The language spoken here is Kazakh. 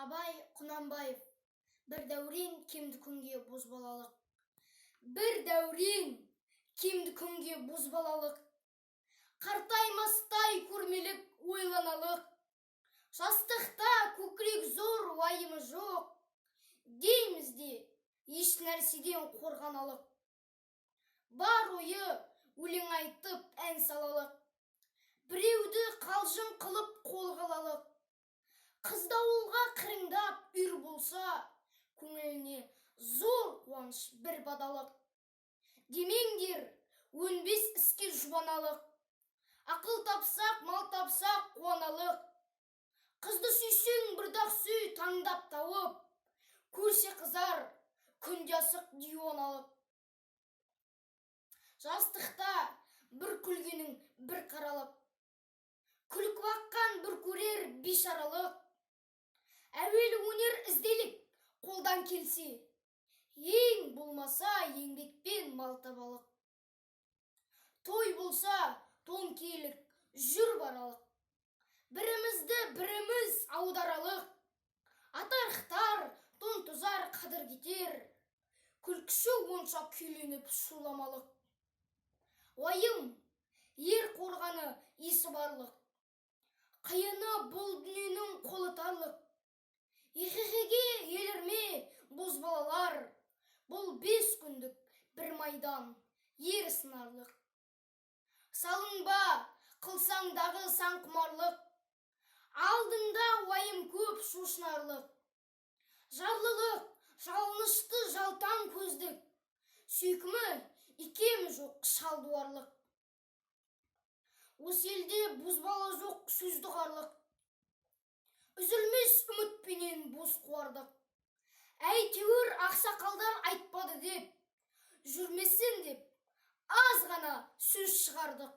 Абай Құнанбаев. Бір дәурен кемді күнге бозбалалық. Бір дәурен кемді күнге бозбалалық. Қартаймастай көрмелік ойланалық. Жастықта көкірек зор, уайымы жоқ. Дейміз де еш нәрседен қорғаналық. Бар ойы өлең айтып ән салалық. Біреуді қалжың қылып қолға алалық. Қыз дауылға қырыңдап үйір болса, көңіліне зор қуаныш бір бадалық. Демеңдер, өнбес іске жұбаналық. Ақыл тапсақ, мал тапсақ, қуаналық. Қызды сүйсең, бір-ақ сүй, таңдап тауып. Көрсе қызар, күнде асық диуаналық. Жастықта бір күлгенің бір қаралық. Күлкі баққан бір көрер бейшаралық. Әуелі өнер ізделік, қолдан келсе. Ең болмаса еңбекпен мал табалық. Той болса, тон киелік, жүр баралық. Бірімізді біріміз аударалық. Атарықтар, тон тұзар, қадір кетер. Күлкіші онша күйленіп шуламалық. Уайым, ер қорғаны есі барлық. Қиыны бұл дүниенің қолы тарлық. Ехехеге елірме, бозбалалар. Бұл 5 күндік бір майдан, ер сынарлық. Салынба, қылсаңдағы сан құмарлық. Алдыңда уайым көп шошынарлық. Жарлылық, жалынышты жалтаң көздік. Сүйкімі, икемі жоқ шалдуарлық. Осы елде бозбала жоқ сөзді қарлық. Үзілмес үмітпенен бос қуардық. Әйтеуір ақсақалдар айтпады деп, жүрмесін деп, аз ғана сөз шығардық.